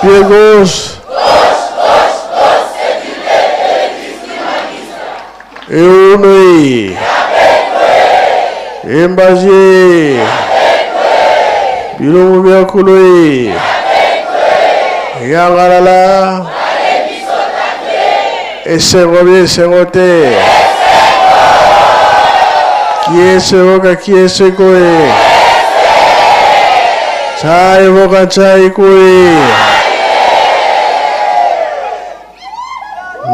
Pied gauche. Eunui. Embaji. Bilongo bya koloi. Yangalala. Esengo bi esengo te. Kiese boka kiese koe. Chai boka chai koe.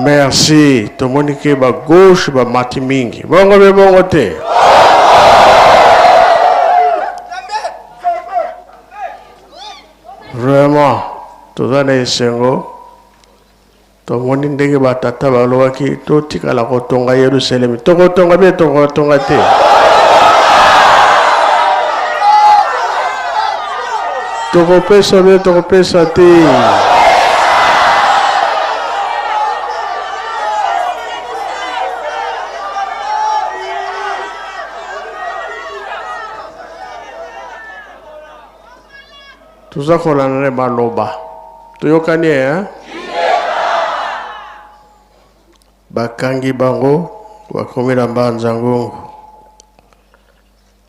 Merci. Tomoni ke ba gauche ba mati mingi. Bongo be bongo te. Vraiment, toza na esengo. Tomoni ndenge batata balobaki totikala kotonga Yerusalemi. Tokotonga be tokotonga te. Tokopesa be tokopesa te. Toza kolanda na maloba. Toyokani eh? Bakangi bango bakomi na Mbanza Ngungu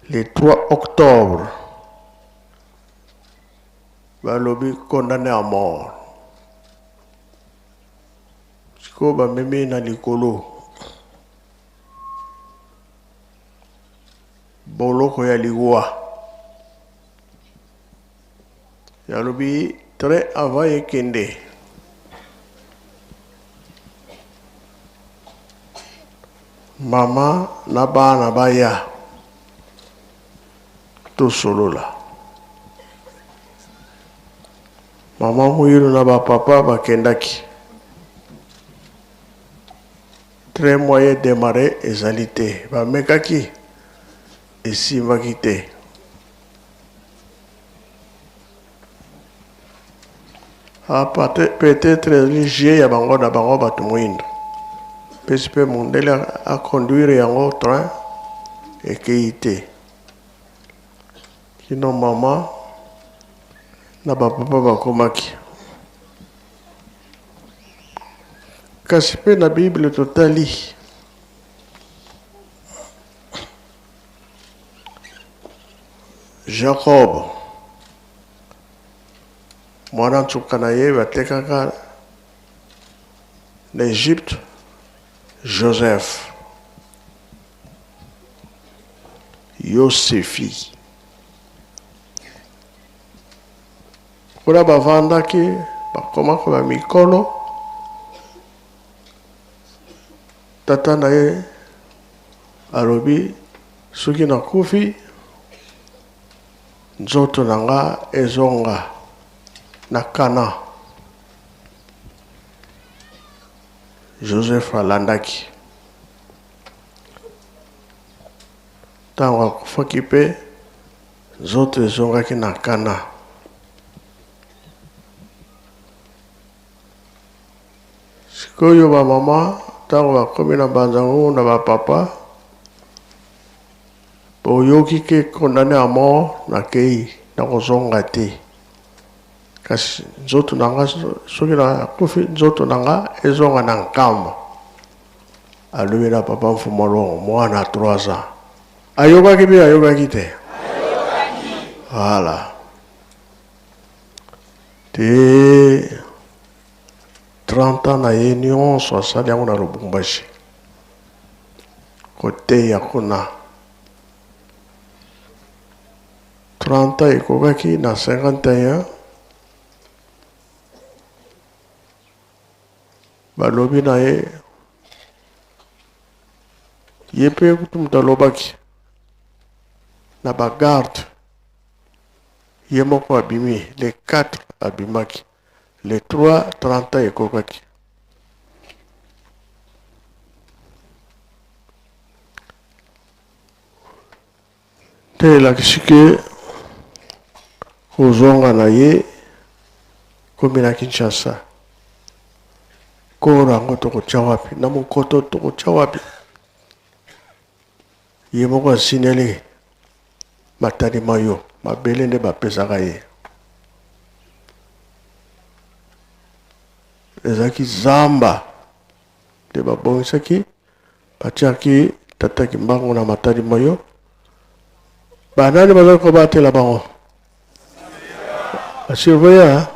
le 3 octobre balobi condamné à mort. Sikoyo bamemi na likolo boloko ya liwa. Yalobi très avant ekende mama na bana baya tosolola. Mama Muilu na ba papa bakendaki. Très moyen démarrer ezali te. Bamekaki esimbaki te. Ah, peut-être ezali jeu ya bango na bango bato moyindo. Pesi pe mondele a conduire yango train ekei te. Kino mama na ba papa bakomaki. Kasi pe na Bible totali Jacob mwana nsuka na ye batekaka na Egypte Joseph Yosefi kuna bavandaki bakomaka ba mikolo tata na ye alobi soki nakufi nzoto na nga ezonga na Kana. Joseph alandaki. Ntango akufaki mpe nzoto ezongaki na Kana. Sikoyo ba mama ntango bakomi na Mbanza-Ngungu na ba papa, boyoki ke condamne à mort, nakei nakozonga te. Kasi nzoto na nga soki nakufi nzoto na nga ezonga na Nkamba. Alobi na papa Mfumu Alongo mwana 3 ans. Ayokaki mpe ayokaki te. Voilà. Te 30 ans na ye nyonso asali yango na Lubumbashi. Koteya kuna. 30 ans ekokaki na 51 balobi na ye ye mpe kutu moto alobaki na bagarde ye moko abimi le 4 abimaki le 3 30 ans ekokaki te elakisi ke kozonga na ye komi na Kinshasa koro yango tokotya wapi na mokoto tokotya wapi ye moko asineli matadi mayo mabele nde bapesaka ye. Ezalaki zamba nde babongisaki, batiaki tata Kimbangu na Matadi Moyo. Banani bazali kobatela bango? Basurveillant.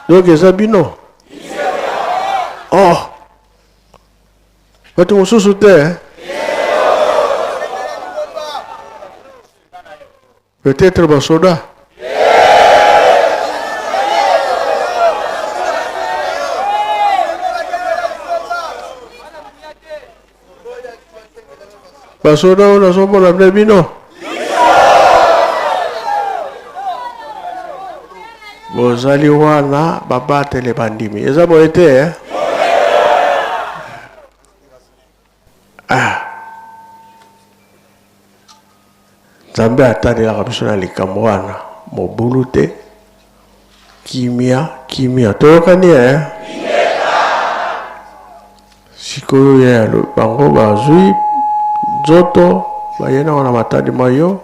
Donc eza bino. Oh, bato mosusu te. Peut-être basoda. Basoda oyo nazomona bino bino. Bozali wana babatele bandimi. Eza boye te eh? Ah. Nzambe atalelaka biso na likambo wana mobulu te, kimia kimia. Toyokani eh? Sikoyo ye bango bazwi nzoto baye nango na matadi mayo,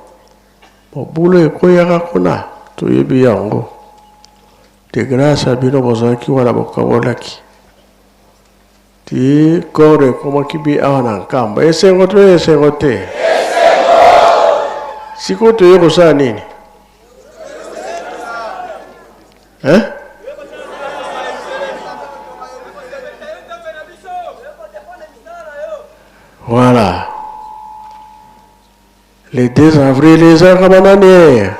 mobulu ekweyaka kuna, toyebi yango. De grâce ya bino bozalaki wana bokabolaki Ti corps ekomaki bi awa na Nkamba. Esengo to esengo te? Sikoyo toye kosala nini? Hein? Voilà. Le 2 avril ezalaka banani?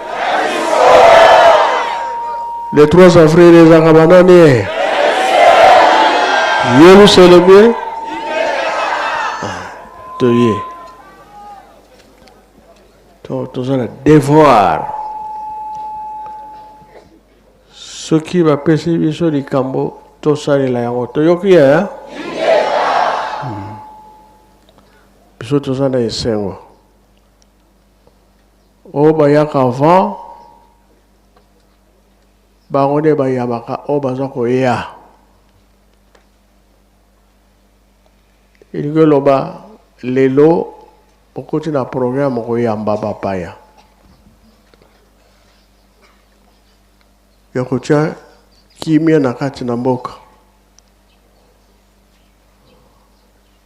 Le 3 avril ezalaka banani? Yerusalemi toye to toza na devoir soki bapesi biso likambo tosalela yango toyoki ye Biso toza na esengo. Oyo bayaka avant bango nde bayabaka oyo baza koya. Elingi oloba lelo okoti na programme koyamba bapaya ya kotia kimia na kati na mboka.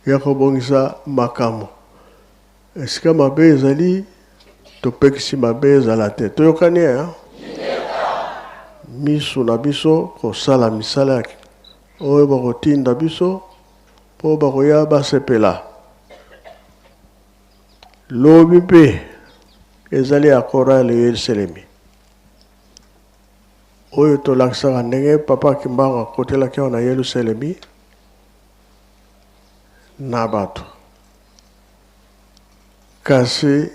Ya kobongisa makambo. Esika mabe ezali, topekisi mabe ezala te. Toyokani eh? Miso na biso kosala misala oyo bakotinda biso mpo bakoya basepela. Lobi mpe ezali ya chorale Yelusalemi oyo tolakisaka ndenge Papa Kimbangu akotelaki awa na Yelusalemi na bato. Kasi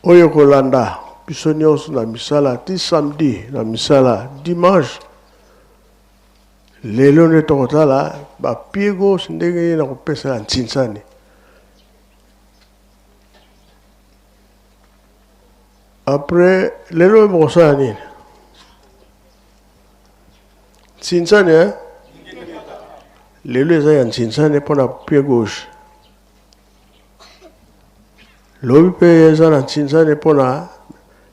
oyo kolanda biso nyonso na misala ti samedi na misala dimanche lelo nde tokotala bapiego ndenge ye na kopesela ntsinsani après lelo bokosala nini Ntsinsani eh? Lelo eza ya ntsinsani mpo na pied gauche. Lobi mpe eza na ntsinsani mpo na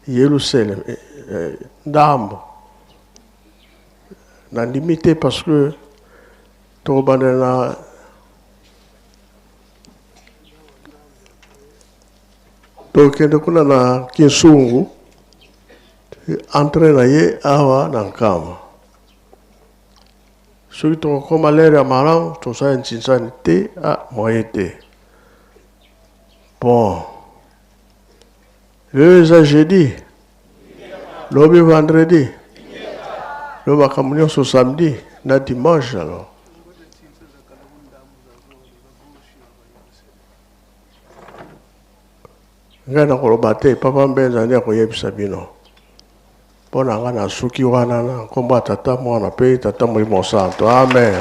Yerusalem eh, eh, ndambo. Nandimi te parce que tokobanda na tokende kuna na Kinsungu Entre na ye awa na Nkamba. Soki tokokoma lere ya malamu tosala ntsinsani te a moyen te. Bon. Lelo eza jeudi. Lobi vendredi. Lobi makambo nyonso samedi na dimanche alors. Ngai nakoloba te, Papa Mbenza nde akoyebisa bino. Mpo na ngai nasuki wana na nkombo ya Tata, Mwana mpe Tata Molimo Santo. Amen.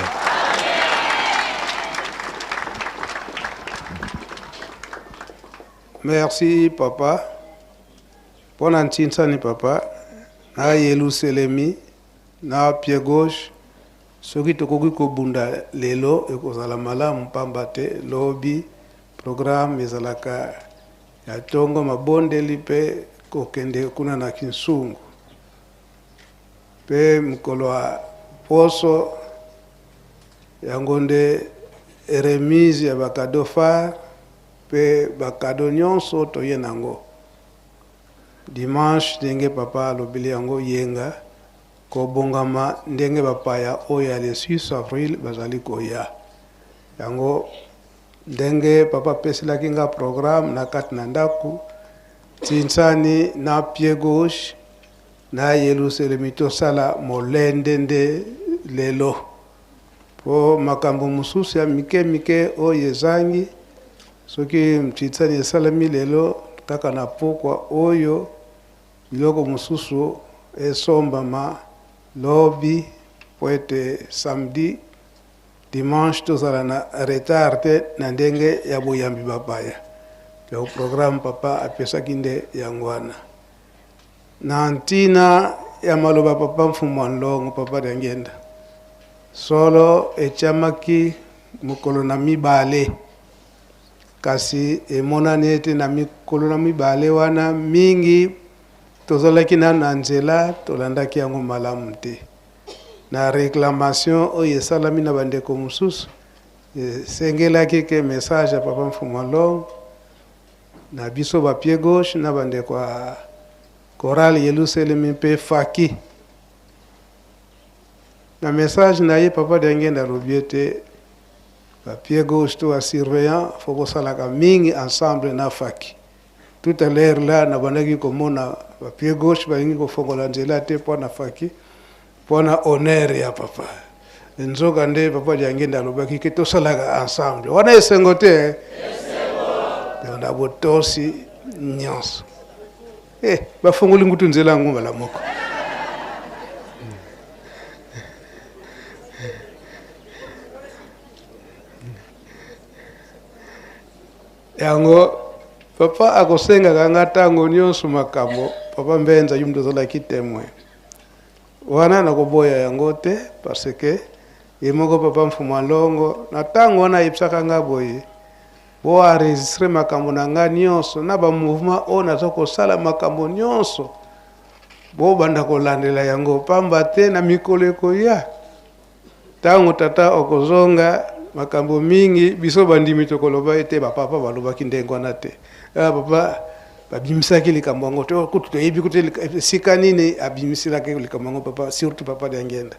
Merci papa mpo na ntinsani papa na Yeluselemi na pied gauche soki tokoki kobunda lelo ekozala malamu pamba te lobi Programme ezalaka ya tongo mabondeli pe kokende kuna na Kinsungu. Mpe mokolo ya poso yango nde remise ya ba cadeaux phare mpe ba cadeaux nyonso toye nango. Dimanche ndenge papa alobeli yango yenga kobongama ndenge bapaya oyo ya le 6 avril bazali koya. Yango ndenge papa apeselaki nga programme na kati na ndako Tsinsani na pied gauche na Yelusalemi tosala molende nde lelo po makambo mosusu ya mike mike oyo ezangi soki Tsinsani esalemi lelo kaka na pokwa oyo biloko mosusu esombama lobi po ete samedi dimanche tozala na retard te na ndenge ya boyambi bapaya. Donc programme papa apesaki nde yango wana. Na ntina ya maloba papa Mfumu a Nlongo, papa Diangienda, solo etiamaki mokolo na mibale, kasi emonani ete na mikolo na mibale wana mingi tozalaki nanu na nzela, tolandaki yango malamu te. Na reclamation oyo esalami na bandeko mosusu, esengelaki ke message ya papa Mfumu a Nlongo na biso ba pied gauche na bandeko ya chorale Yelusalemi mpe Faki. Na message na ye papa Diangienda alobi ete ba pied gauche to ba surveillant faut bosalaka mingi ensemble na Faki. Tout à l'heure là nabandaki komona ba pied gauche balingi kofongola nzela te mpo na Faki mpo na honneur ya papa. Nzoka nde papa Diangienda alobaki ke tosalaka ensemble. Wana esengo te? Esengo. Na botosi nyonso. Eh, bafongoli ngutu nzela yango mbala moko. Yango papa akosengaka nga ntango nyonso makambo papa Mbenza yo moto ozalaki témoin. Wana nakoboya yango te parce que ye moko papa Mfumu a Nlongo na tango wana ayebisaka nga boye, bo enregistrer makambo na nga nionso na ba mouvements oyo naza kosala makambo nionso bobanda kolandela yango pamba te na mikolo ekoya tango tata okozonga makambo mingi biso bandimi tokoloba ete ba papa balobaki ndenge wana te. Ah, papa babimisaki likambo yango te, kutu toyebi kutu esika nini abimiselaki likambo yango papa, surtout papa Diangienda.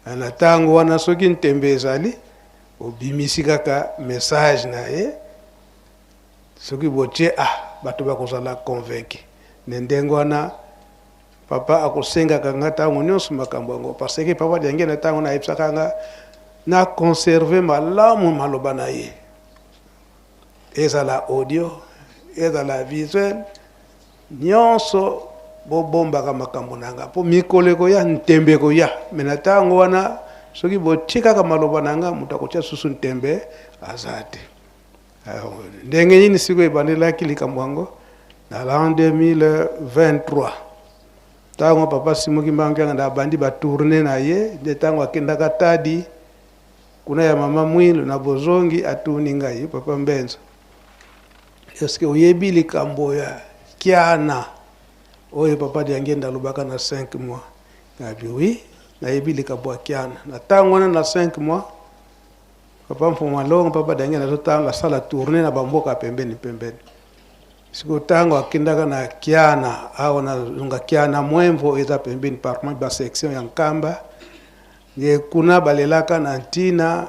Na ntango wana soki ntembe ezali, obimisi kaka message na ye, soki botie ah, bato bakozala convaincu. Ne ndenge wana papa akosengaka nga ntango nyonso makambo yango, parce que papa Diangienda ntango nayebisaka nga na conserver malamu maloba na ye. Ezala audio, ezala visuel, nyonso bobombaka makambo na nga po mikolo ekoya ntembe ekoya, mais na tango wana soki botie kaka maloba na nga moto akotia susu ntembe aza te. Ndenge nini sikoyo ebandelaki likambo yango na l'an 2023 ntango papa Simon Kimbangu Kiangani abandi ba tournee na ye, nde ntango akendaka Tadi kuna ya mama Mwilu na bozongi atuni ngai, papa Mbenza, est-ce que oyebi likambo ya Kiana oyo papa Diangienda alobaka na 5 mois? Nabi oui, nayebi likambo ya Kiana. Na tango wana na 5 mois papa Mfumu Alongo, papa Diangienda azotanga asala tournée na bamboka pembeni pembeni. Sikoyo tango akendaka na Kiana awa na zonga Kiana Mwemvo eza pembeni parmi ba section ya Nkamba. Ye kuna balelaka na ntina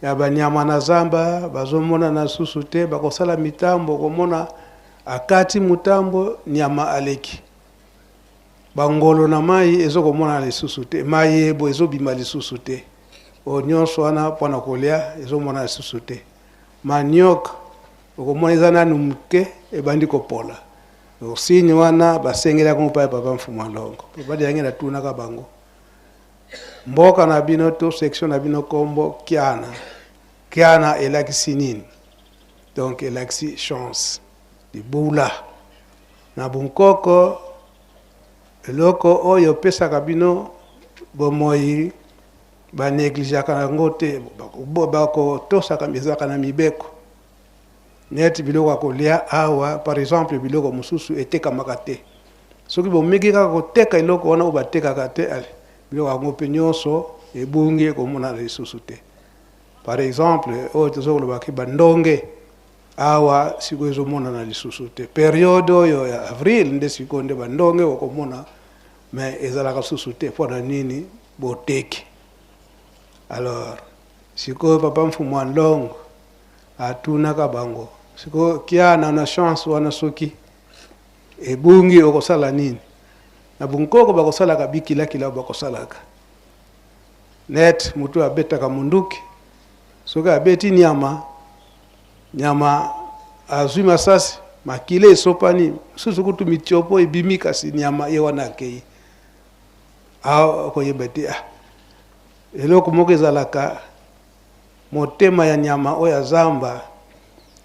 ya banyama na zamba bazomonana susu te, bakosala mitambo komona akati mutambo nyama aleki, bangolo na mai ezokomonana lisusu te, mayebo ezobima lisusu te, oyo nyonso wana mpo na kolia ezomonana lisusu te, manioc okomona eza nanu moke ebandi kopola. Signe wana basengelaki yango epai ya papa Mfumu Alongo. Papa Diangi natunaka bango mboka na bino to section na bino kombo Kiana. Kiana elakisi nini? Donc elakisi chance, libula. Na bunkoko eloko oyo opesaka bino bomoi ba negligeaka yango te, bakotosaka ezalaka na mibeko. Neti biloko ya kolia awa par exemple biloko mosusu etekamaka te. Soki bomeki kaka koteka eloko wana oyo batekaka te, allez, biloko yango mpe nyonso ebungi, ekomonana lisusu te. Par exemple, oyo toza koloba ke bandonge awa sikoyo ezomonana lisusu te. Periode oyo ya avril nde sikoyo nde bandonge okomona, mais ezalaka susu te. Mpo na nini? Boteki. Alors sikoyo papa Mfumu wa Nlongo atunaka bango sikoyo, kiana na chance wana soki ebungi okosala nini? Na bunkoko bakosalaka bikilakila, bakosalaka net motu abetaka munduki, soki abeti nyama, nyama azwi masasi, makila esopani, mosusu kutu mitiopo ebimi, kasi nyama ye wana akei. Akoyeba te, ah, eloko moko ezalaka motema ya nyama oyo ya zamba.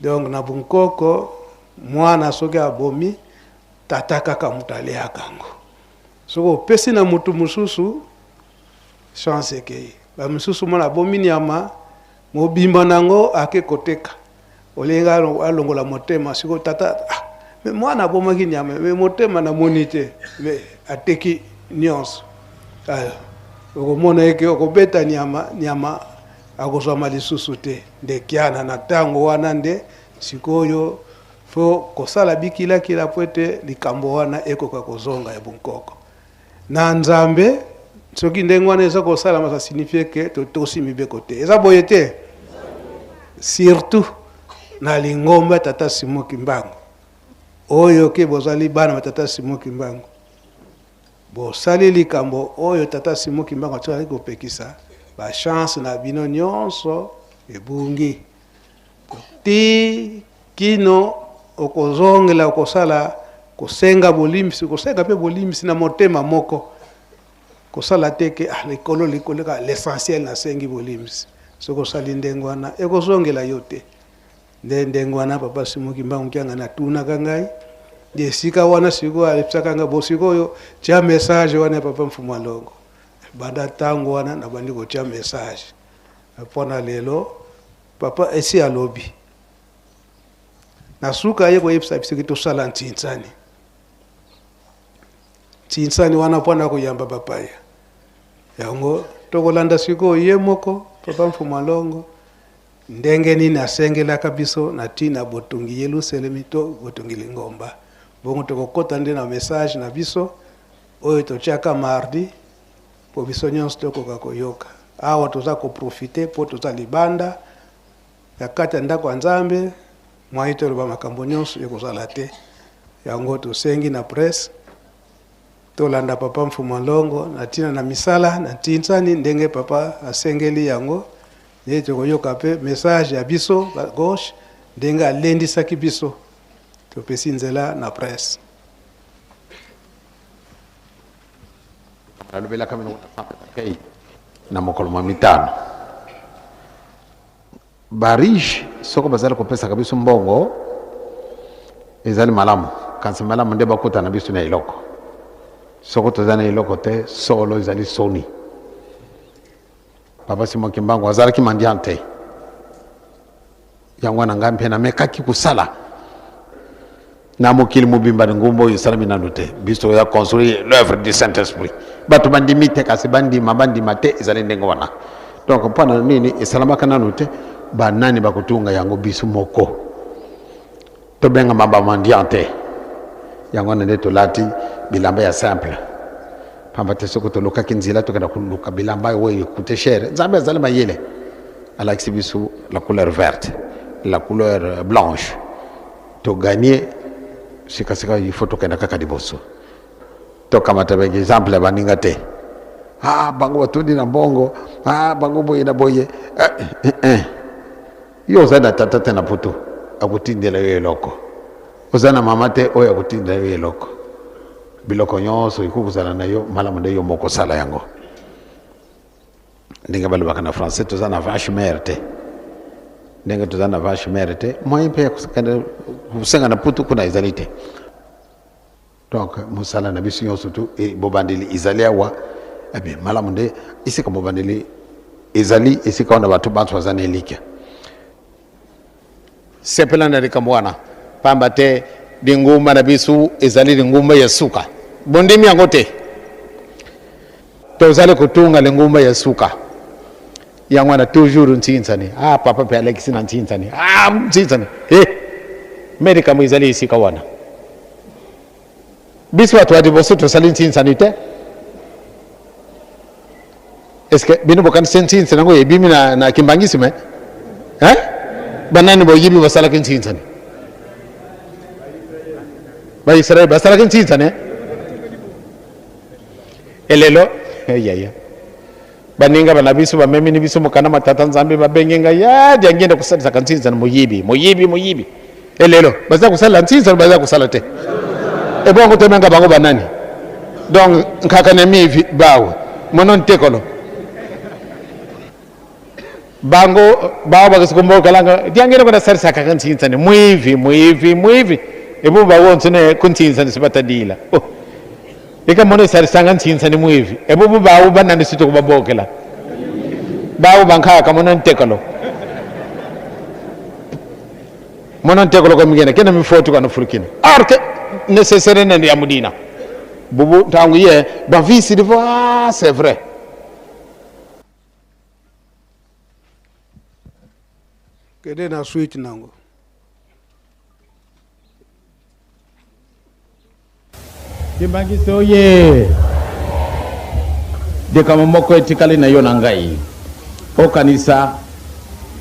Donc na bunkoko mwana soki abomi tata, kaka moto aliaka yango. Soki opesi na motu mosusu, chance ekei. Bamisusu mwana abomi nyama mobimba nango, ake koteka, olingi alongola motema. Sikoyo tata, ah, mais mwana abomaki nyama, mais motema namoni te, mais ateki nyonso. Okomona eke okobeta nyama, nyama akozwama lisusu te. Nde kiana na ntango wana nde sikoyo fo kosala bikilakila po ete likambo wana ekoka kozonga ya bunkoko na Nzambe. Soki ndenge wana eza kosalama, ça signifie ke totosi mibeko te. Eza boye te, surtout na lingomba tata Simon Kimbangu oyo ke bozali bana ba tata Simon Kimbangu. Bosali likambo oyo tata Simon Kimbangu atikalaki kopekisa, bachance na bino nyonso ebungi ti kino okozongela okosala kosenga bolimbisi, kosenga mpe bolimbisi na motema moko. Kosala te ke ah, likolo likolo kaka, l'essentiel nasengi bolimbisi. Soki osali ndenge wana, ekozongela yo te. Nde ndenge wana papa Simon Kimbangu Kiangani atunaka ngai nde esika wana. Sikoyo alebisaka ngai bo, sikoyo tia message wana ya papa Mfumu Alongo. Banda ntango wana nabandi kotia message mpona lelo. Papa esi alobi na suka, ye koyebisa biso ke tosala ntinsani, ntinsani wana mpona koyamba bapaya. Yango tokolanda sikoyo ye moko papa Mfumu Alongo, ndenge nini asengelaka biso na ntina botongi Yelusalemi to botongi lingomba. Bongo tokokɔta nde na message na biso oyo totiaka mardi mpo biso nyonso tokoka koyoka. Awa toza koprofiter mpo toza libanda ya kati ya ndako ya Nzambe, mwai toloba makambo nyonso ekozala te. Yango tosengi na presse tolanda papa Mfumu Alongo na ntina na misala na ntinsani ndenge papa asengeli yango. Nde tokoyoka mpe message ya biso gauche ndenge alendisaki biso. Topesi nzela na presse. Nalobelaka bino na mokolo mwa mitano, bariche soko bazali kopesaka biso mbongo ezali malamu, kasi malamu nde bakutana biso na eloko. Soko toza na eloko te, solo ezali soni. Papa Simon Kimbangu azalaki mendiant te. Yango wana ngai mpe namekaki kosala na mokili mobimba lingomba oyo esalami nanu te. Biso ya construire l'œuvre du Saint Esprit, bato bandimi te, kasi bandima bandima te, ezali ndenge wana. Donc mpo na nini esalamaka nanu te? Banani bakotunga yango? Biso moko. Tobengama bamendiant te. Yango wana nde tolati bilamba ya simple, pamba te soki tolukaki nzela tokenda koluka bilamba oyo ecoûte cher, Nzambe azali mayele, alakisi biso la couleur verte, la couleur blanche, togagner sikasika. Il faut tokenda kaka liboso, tokamata baexemple ya baninga te. Ah, bango batondi na mbongo, ah, bango boye na boye, eh, eh, eh. Yo oza na tata te na poto akotindela yo eloko, oza na mama te oyo akotindela yo eloko. Biloko nyonso ekoki kozala na yo, malamu nde yo moko osala yango. Ndenge balobaka na français, toza na vache mère te. Ndenge toza na vache mère te, moyen mpe ya kosenga na putu kuna ezali te. Donc mosala na biso nyonso tu bobandeli ezali awa. Eh bien, malamu nde esika bobandeli ezali, esika wana bato banso baza na elikya. Sepela na likambo wana, pamba te lingomba na biso ezali lingomba ya suka. Bondimi yango te? Tozali kotunga lingomba ya suka. Yango wana toujours ntsinsani. Ah, papa pe alekisi na ntsinsani. Ah, ntsinsani. Eh, me likambo ezali esika wana. Biso bato ya liboso tosali ntsinsani te. Est-ce que bino bokanisi ntsinsani yango ebimi na, na kimbangisme? Hein? Banani boyibi basalaki ntsinsani? Ba-Israel basalaki ntsinsani? Eh? Elelo, eyaya. Baninga bana biso bamemini biso mokanda ma Tata Nzambe, babenge ngai ya diangenda kosalisaka nsinza na moyibi, moyibi, moyibi. Elelo baza kosala nsinza, baza kosala te. Ebongo tomenga bango banani? Donc nkaka na mivi bawe mono ntekolo bango bawo bakasi kumbokalanga diangenda kona salisaka nsinza ni mwivi, mwivi, mwivi. Ebu bawo nsune kunsinza ni sibatadila. Oh. Eka mono esalisanga nsinsa ni mwivi ebo bo bawu banani sito kubabokela bawu bankhaka mono ntekolo mono ntekolo ko migena kena mi fotu kana fulkina or que nécessaire nende ya mudina bubu ntangu ye ba visi divo ah c'est vrai. Kende na suite nango. Kimbanguiste oye! Likambo moko etikali na yo na ngai. Okanisa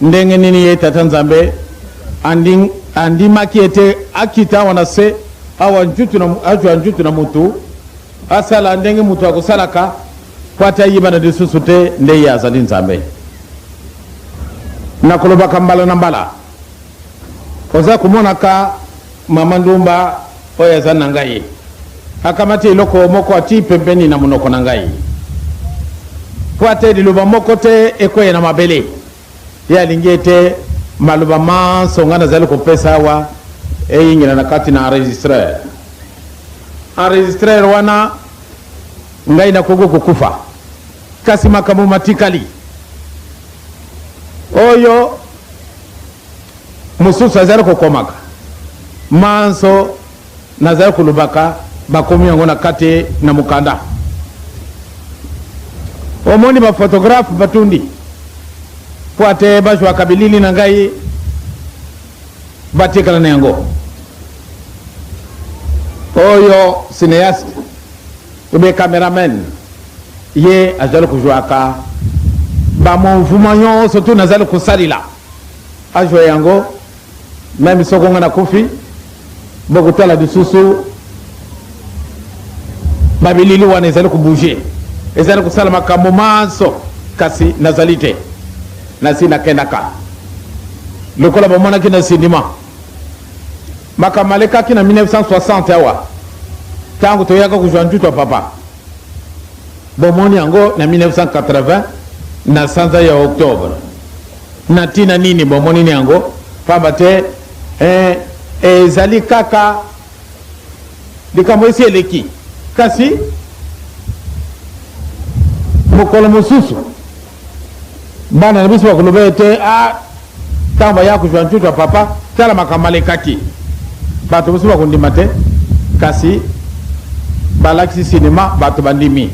ndenge nini ye Tata Nzambe andi, andimaki ete akita awa na se, awa njutu na, azwa njutu na mutu, asala ndenge mutu akosalaka, mpo ate ayebana lisusu te nde ye azali Nzambe. Nakolobaka mbala na mbala, oza komonaka mama ndumba oyo aza na ngai akamati eloko moko atii pembeni na monoko na ngai mpo ate liloba moko te ekweya na mabele. Ye alingi ete maloba manso ngai nazali kopesa awa eyingela na kati na enregistreur. Enregistreur wana ngai nakoki kokufa, kasi makambo matikali oyo mosusu azali kokomaka manso nazali kolobaka, bakomi yango na kati na mokanda. Omoni ba photographe batundi mpo ate bazwaka bilili na ngai batikala na yango. Oyo cineaste ube cameraman ye azali kozwaka ba mouvement nyonso tu nazali kosalila azwa yango. Meme soko nga nakufi, bokotala lisusu ba bilili wana ezali ko bouger, ezali kosala makambo manso, kasi nazali te, nasi nakendaka lokola bomonaki na cinema. Makambo malekaki na 1960 awa tango toyaka kozwa njutu ya papa, bomoni yango na 1980 na sanza ya octobre. Na ntina nini bomoni yango? Pamba te eh, ezali kaka likambo esi eleki. Kasi mokolo mosusu bana na biso bakoloba ete ah, ntango baya kozwa ntutu ya papa, tala makambo alekaki. Bato mosusu bakondima te, kasi balakisi sinema, bato bandimi.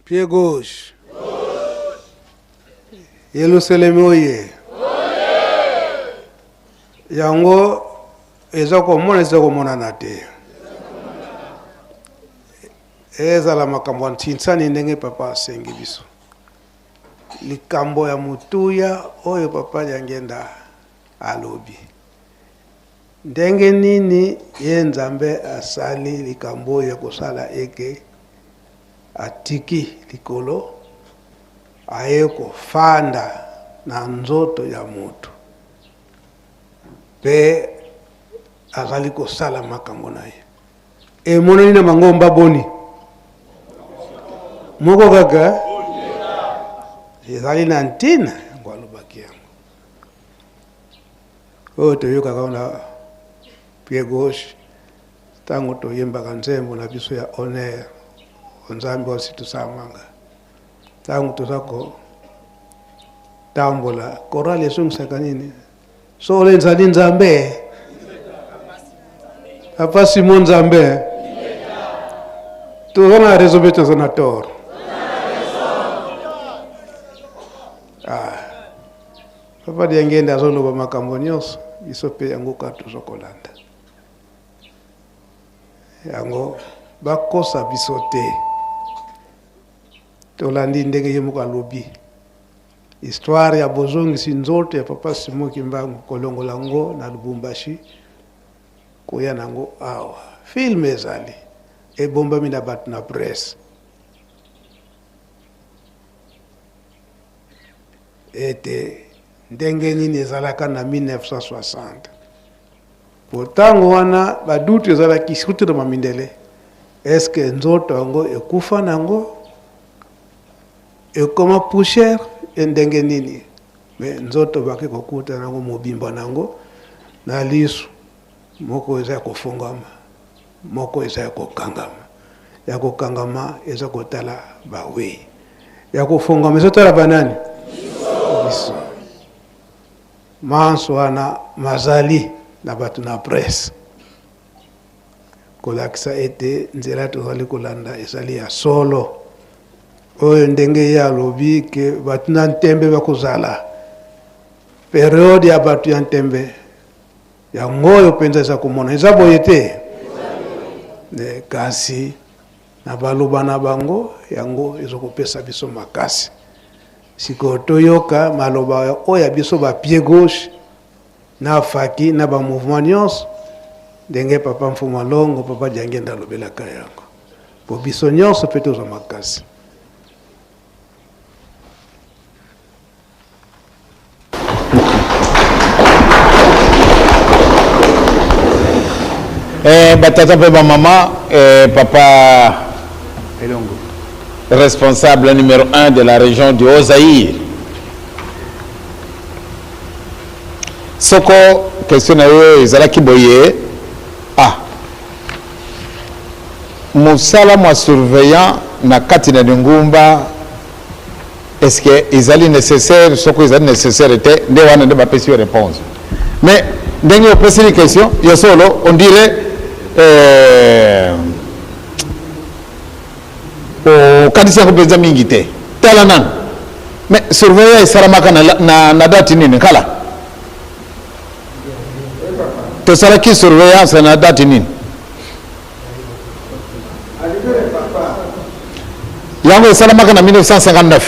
Pied gauche. Yelusalemi oye. Yango eza komona eza komonana te. Ezala makambo ya ntinsani ndenge papa asengi biso. Likambo ya motuya oyo papa Diangienda alobi. Ndenge nini ye Nzambe asali likambo oyo ya kosala eke atiki likolo aye kofanda na nzoto ya moto mpe azali kosala makambo na ye? Emonani na mangomba boni? Moko kaka ezali na ntina yango alobaki yango. Oyo toyokaka na pied gauche ntango toyembaka nzembo na biso ya honneur Nzambe osi tosamanga ntango toza kotambola chorale ezongisaka nini solo ezali Nzambe. Papa Simon Nzambe, toza na raison mpe toza na tort. Ah. Papa Diangenda azoloba makambo nyonso, biso mpe yango kaka toza kolanda yango. Bakosa biso te, tolandi ndenge ye moko alobi histoire ya bozongisi nzoto ya Papa Simon Kimbangu, kolongola yango na Lubumbashi koya nango awa. Film ezali ebombami na bato na presse ete ndenge nini ezalaka na 1960, po ntango wana badutu ezalaki surtout na bamindele. Est-ce nzoto yango ekufa nango ekoma poussière e ndenge nini? Mais nzoto bake kokuta nango mobimba nango na lisu moko eza ya kofungwama, moko eza ya kokangama. Ya kokangama eza kotala bawei, ya kofungwama ezotala banani? Biso. Manso wana mazali na bato na presse kolakisa ete nzela tozali kolanda ezali ya solo. Oyo ndenge ye alobi ke bato na ntembe bakozala, periode ya bato ya ntembe yango oyo mpenza eza komona eza boye te, kasi na baloba na bango yango ezokopesa biso makasi. Sikoyo toyoka maloba oyo ya biso ba pied gauche na faki na ba mouvement nyonso, ndenge Papa Mfuma Longo, Papa Diangenda alobelaka yango, po biso nyonso mpe tozwa makasi. Batata mpe bamama, papa Elongo, responsable numéro 1 de la région du Haut-Zaïre, soko question na yo ezalaki boye: ah, mosala mwa surveillant na kati na lingumba, est-ce que ezali nécessaire? Soko ezali nécessaire te, nde wana nde bapesi yo réponse. Mais ndenge opeseli question ya solo, on dirait okanisi yango mpenza mingi te. Tala nanu, mais surveillant esalamaka na date nini? Kala tosalaki surveillance na date nini? Yango esalamaka na 1959.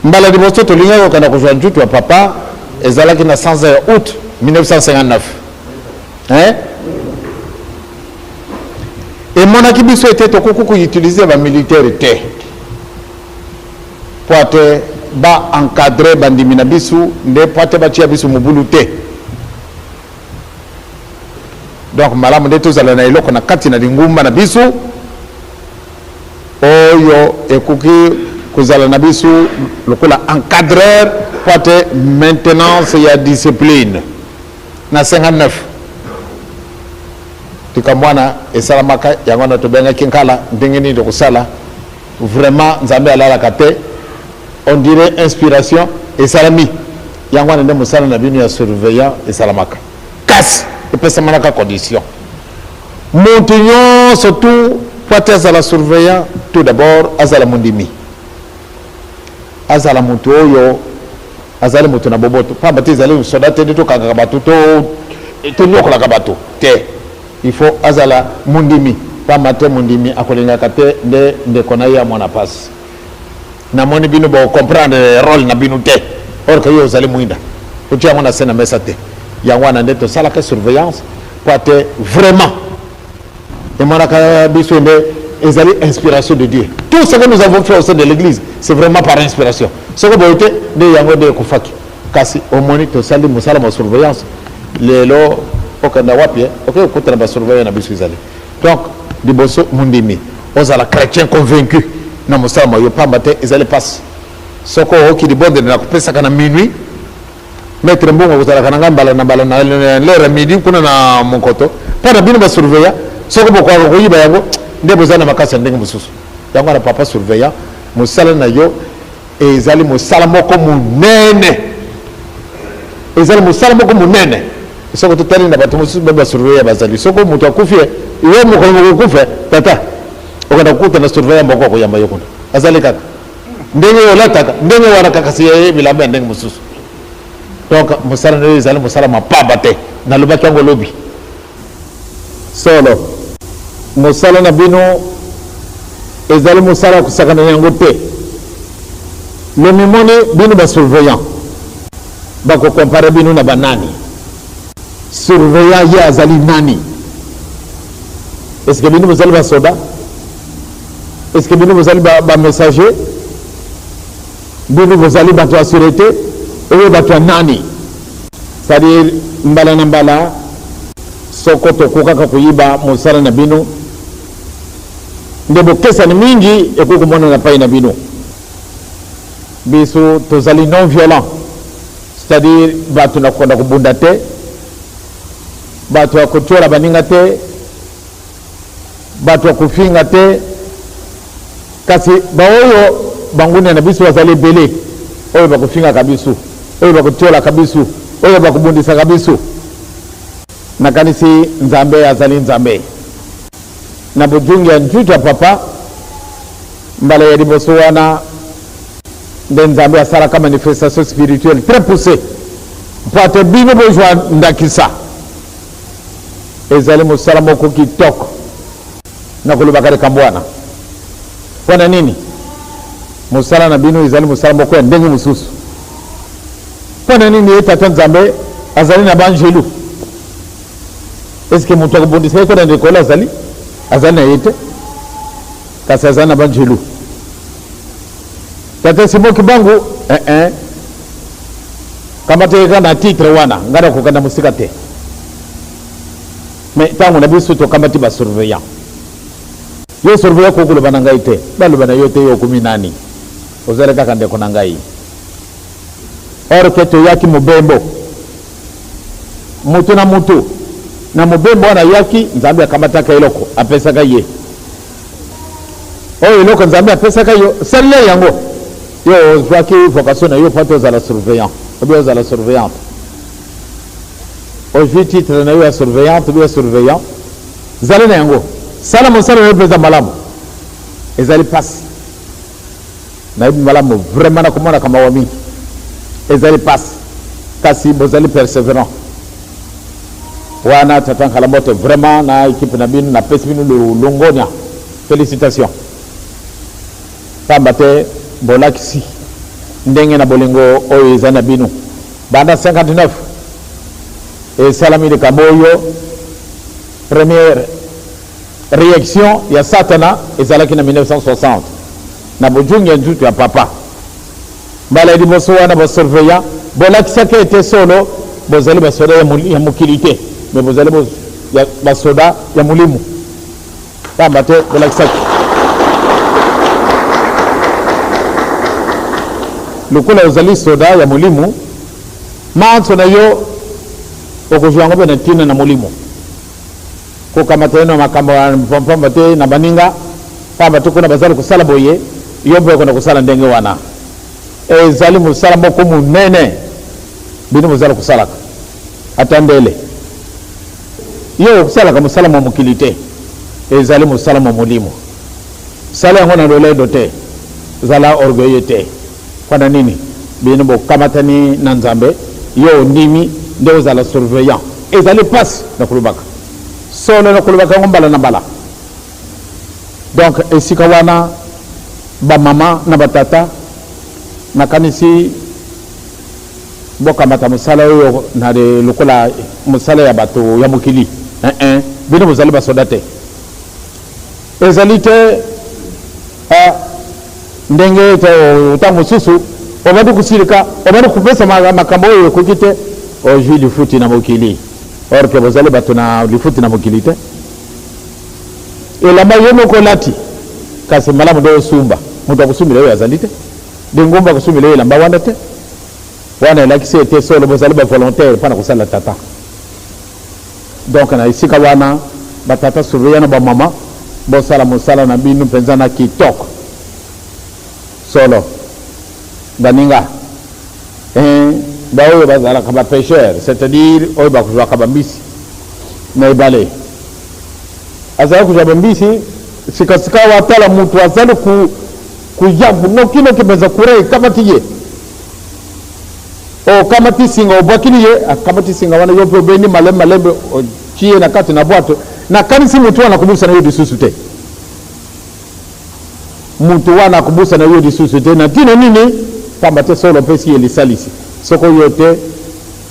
Mbala liboso tolingaki kokenda kozwa nzutu ya papa ezalaki na sanza ya août 1959, hein? Emonaki biso ete tokoki koutiliser bamilitaire te po ate baencadrer bandimi na biso, nde po ate batia biso mobulu te. Donc malamu nde tozala na eloko na kati na lingumba na biso oyo ekoki kozala na biso lokola encadreur po ate maintenance ya discipline. Na 59 likambo wana esalamaka, yango wana tobengaki nkala ndenge nini tokosala. Vraiment, Nzambe alalaka te. On dirait inspiration esalami, yango wana nde mosala na bino ya surveillant esalamaka. Kasi epesamanaka condition: moto nyonso tu po ate azala surveillant, tout d'abord azala mondimi, azala moto oyo azali moto na boboto, pamba te ezali soda te nde tokangaka bato, tonyokolaka bato te. Il faut azala mondimi, pamba te mondimi akolingaka te nde ndeko na ye amona pasi. Namoni bino bocomprendre rôle na bino te, or ke yo ozali mwinda, otia yango na se na mesa te. Yango wana nde tosalaka surveillance po ate vraiment emonaka biso nde ezali inspiration de Dieu. Tout ce que nous avons fait au sein de l'église, c'est vraiment par inspiration. Soko boye te, nde yango nde ekufaki. Kasi omoni, tosali mosala ma surveillance. Lelo okenda wapi, okoki kokutana basurveillant na biso ezali. Donc liboso mondimi, ozala chrétien convaincu na mosala ma yo, pamba te ezali mpasi. Soko oyoki libondeli na kopesaka na minuit, maître Mbongo akozalaka na ngai mbala na mbala na l'heure ya midi kuna na monkoto mpo na bino basurveillant. Soko bokoka koyiba yango, nde boza na makasi ya ndenge mosusu. Yango wana, papa surveillant, mosala na yo ezali mosala moko monene, ezali mosala moko monene. Soko totali na bato mosusu ba basurveillant bazali, soko moto akufi, yo mokolo mokokufa tata, okenda kokuta na surveillant moko akoyamba yo kuna, azali kaka ndenge olataka ndenge wana kaka, si ye bilamba ya ndenge mosusu. Donc mosala na yo ezali mosala mapamba te, nalobaki yango lobi. Solo, mosala na bino ezali mosala ya kosakana na yango te. Lomimoni bino ba surveillant, bako comparer bino na banani? Surveillant ye azali nani? Est-ce que bino bozali ba soda? Est-ce que bino bozali ba, ba messager? Bino bozali bato ya sûreté? Oyo bato ya nani? C'est-à-dire mbala na mbala soko tokokaka koyiba mosala na bino nde bokesani mingi ekoki komonana pai na bino. Biso tozali non violent, c'est-à-dire bato na kokonda kobunda te, bato ya kotiola baninga te, bato ya kofinga te, kasi baoyo bangunia na biso bazali ebele oyo bakofingaka biso, oyo bakotiolaka biso, oyo bakobundisaka biso. Nakanisi Nzambe azali Nzambe. Na bojungi ya njutu ya papa, mbala ya liboso wana nde Nzambe asalaka manifestation spirituelle très poussée mpo ate bino bozwa ndakisa. Ezali mosala moko kitoko na kolobaka likambo wana. Mpo na nini? Mosala na bino ezali mosala moko ya ndenge mosusu. Mpo na nini ye Tata Nzambe azali na banjelu? Eske moto akobundisa ye kuna na likolo azali? Azali na ye te, kasi azali na banjelu. Tata Simon Kimbangu, eh eh, kamata ye kaka na titre wana, ngai nakokenda mosika te. Mais ntango na biso tokamati ba surveillant. Yo surveillant okoki koloba na ngai te, baloba na yo te, yo okomi nani? Ozali kaka ndeko na ngai. Or ke toyaki mobembo, mutu na mutu na mobembo wana ayaki, Nzambe akamataka eloko apesaka ye. Oyo eloko Nzambe apesaka yo, salela yango. Yo ozwaki vocation na yo mpo ete ozala surveillant ou bien ozala surveillante. Ozwi titre na yo ya surveillante ou bien surveillant, zala na yango, sala mosala na yo mpenza malamu. Ezali mpasi, nayebi malamu vraiment, nakomonaka mawa mingi, ezali mpasi, kasi bozali perseverant wana. Tata Nkala mbote vraiment na equipe na bino, napesi bino longonya, felicitation, pamba te bolakisi ndenge na bolingo oyo eza na bino banda 59 esalami likambo oyo. Première reaction ya Satana ezalaki na 1960 na bojungi ya nzutu ya papa. Mbala ya liboso wana ba surveillant bolakisaki ete solo bozali basoda ya mokili te, mais bozali basoda ya molimo, pamba te bolakisaki lokola ozali soda ya molimo, manso na yo okozwa yango mpe na ntina na molimo. Kokamata ye na makambo ya mpamba te na baninga, pamba te kuna bazali kosala boye, yo mpe okenda kosala ndenge wana. Ezali mosala moko monene bino bozali kosalaka. Ata ndele yo okosalaka mosala mwa mokili te, ezali mosala mwa molimo. Sala yango na lolendo te, zala orgueilleux te. Mpo na nini? Bino bokamatani na Nzambe, yo ondimi nde ozala surveillant. Ezali mpasi na kolobaka solo, na kolobaka yango mbala na mbala. Donc esika wana ba mama na ba tata, nakanisi bokamata mosala oyo na lokola mosala ya bato ya mokili. Eh, bino bozali basoda te. Ezali te ah, ndenge ntango mosusu obandi kosilika, obandi kopesa makambo oyo ekoki te, ozwi lifuti na mokili, or ke bozali bato na lifuti na mokili te. Elamba yo moko olati, kasi malamu nde osumba, moto akosumbela yo azali te, lingomba akosumbela yo elamba wana te. Wana elakisi ete solo bozali bavolontaire mpo na kosala tata. Donc na esika wana ba tata surveillant na ba mama bosala mosala na bino mpenza na kitoko solo baninga. Eh, Baoyo bazalaka ba pecheurs, c'est-à-dire oyo bakozwaka bambisi na ebale, azali kozwa bambisi sikasika awa. Tala, moto azali kuya nokinoki mpenza, courant ekamati ye, okamati singa, obwakili ye, akamati singa wana, yo mpe obendi malembe malembe, otie ye na kati na bwato. Nakanisi motu wana akobusana yo lisusu te, motu wana akobusana yo lisusu te. Na ntina nini? Pamba te solo opesi ye lisalisi. Soko yo te,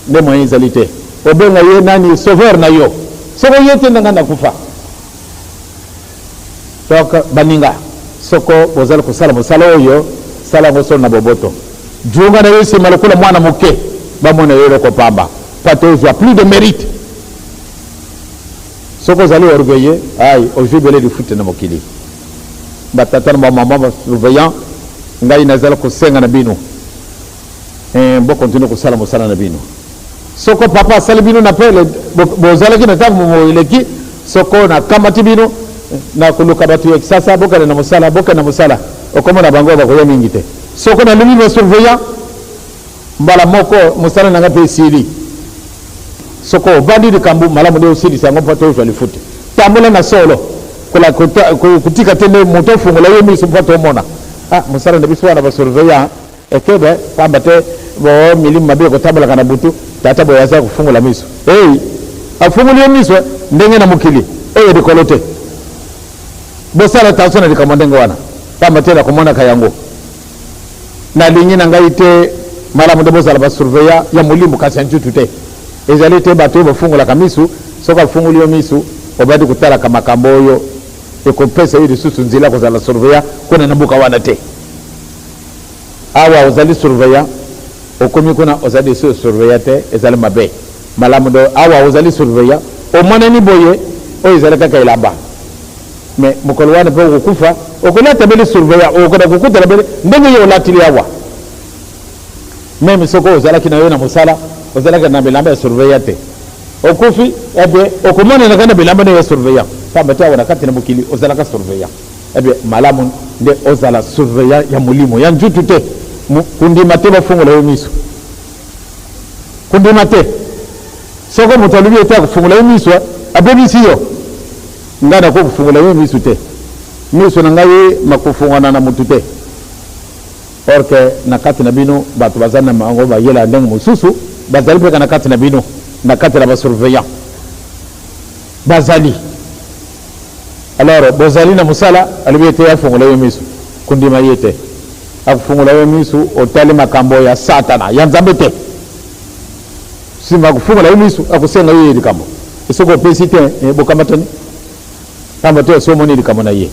nde moyen ezali te. Obenga ye nani? Sauveur na yo. Soko ye te, ndanga nakufa. Donc baninga, soko bozali kosala mosala oyo, sala yango solo na boboto. Junga na yo nsima lokola mwana moke, bamona yo eloko pamba, mpo te ozwa plus de mérite. Soki ozali orgueilleux, ai, ozwi ebele lifuti na mokili. Batata na bamama basurveillant, ngai nazali kosenga na bino, bokontinue kosala mosala na bino. Soko papa asali bino na pele, bozalaki na ntango eleki, soko nakamati bino na koluka bato ya Kisasa, bokende na mosala, bokende na mosala, okomona bango bakoya mingi te. Soko nalingi basurveillant, mbala moko mosala na ngai mpe esili. Soko obandi likambo malamu, nde osilisa yango mpo te ozwa lifuti. Tambola na solo, kotika te nde moto ofungola yo miso mpo tomona, ah, mosala na biso wana basurveillant ekebe, pamba te bo milimo mabe ekotambolaka na butu. Tata boye aza kofungola miso, ei, afungoli yo miso ndenge na mokili oyo likolo te. Bosala attention na likambo ndenge wana, pamba te nakomonaka yango. Nalingi na ngai te, malamu nde bozala basurveillant ya molimo, kasi ya nzutu te. Ezali te bato oyo bafungolaka misu. Soki afungoli yo misu, obandi kotalaka makambo oyo ekopesa yo lisusu nzela kozala surveillant kuna na mboka wana te. Awa ozali surveillant, okomi kuna, ozali lisusu surveillant te, ezali mabe. Malamu nde awa ozali surveillant, omonani boye, oyo ezali kaka elamba. Mais mokolo wana mpe okokufa, okolata bele surveillant, okokenda kokutana bele ndenge ye olatili awa. Même soki ozalaki na yo na mosala, ozalaki na bilamba ya surveillant te, okufi, eh bien okomonanaka na bilamba na yo ya surveillant, pamba te awa na kati na mokili ozalaka surveillant. Eh bien malamu nde ozala surveillant ya molimo, ya nzutu te. Kondima te bafungola yo miso, kondima te. Soko moto alobi ete akofungola yo miso, abebisi yo. Ngai nakoki kofungola yo miso te, miso na ngai makofungwana na motu te. Or que na kati na bino bato baza na bango bayela ndenge mosusu, bazali mpe na kati na bino, na kati na basurveillant bazali. Alors bozali na mosala, alobi ete afungola yo miso, kondima ye te. Akofungola yo miso, otali makambo ya Satana, ya Nzambe te. Nsima akofungola yo miso, akosenga yo ye likambo. Soki opesi te, bokamatani, pamba te osi omoni likambo na ye.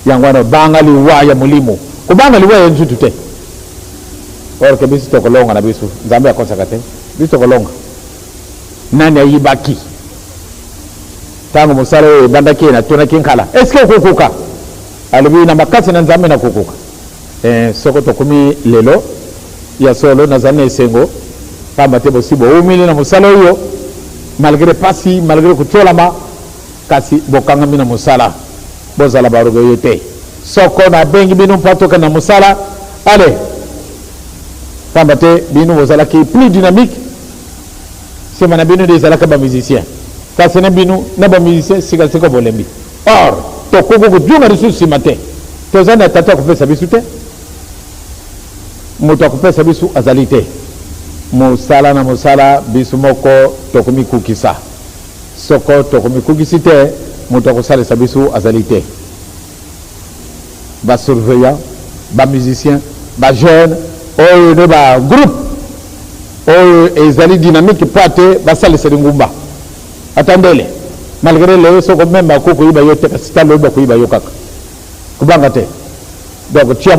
Yango wana banga liwa ya molimo, kobanga liwa ya nzutu te. Or que biso tokolonga na biso, Nzambe akosaka te, biso tokolonga. Nani ayibaki ntango mosala oyo ebandaki? Ye natunaki nkala, eske okokoka? Alobi, na makasi na Nzambe nakokoka. Soko tokomi lelo, ya solo nazali na esengo, pamba te bosi bowumeli na mosala oyo, malgré pasi, malgré kotiolama, kasi bokangami na mosala. Bozala baorgueilleux te. Soko nabengi bino mpo tokende na mosala, allez, pamba te bino bozalaki plus dynamique. Nsima na bino nde ezalaka bamusicien, kasi na bino na bamusicien sikasika bolembi. Or tokoki kozonga lisusu nsima te. Toza na tata akopesa biso te, moto akopesa biso azali te. Mosala na mosala, biso moko tokomikukisa. Soko tokomikukisi te, moto akosalisa biso azali te. Basurveillant, bamusicien, bajeune oyo nde bagroupe oyo ezali dynamique mpo ate basalisa lingumba ata ndele. Malgré lelo soko même bakoki koyiba yo te, kasi talo bakoyiba yo kaka, kobanga te. Donc tia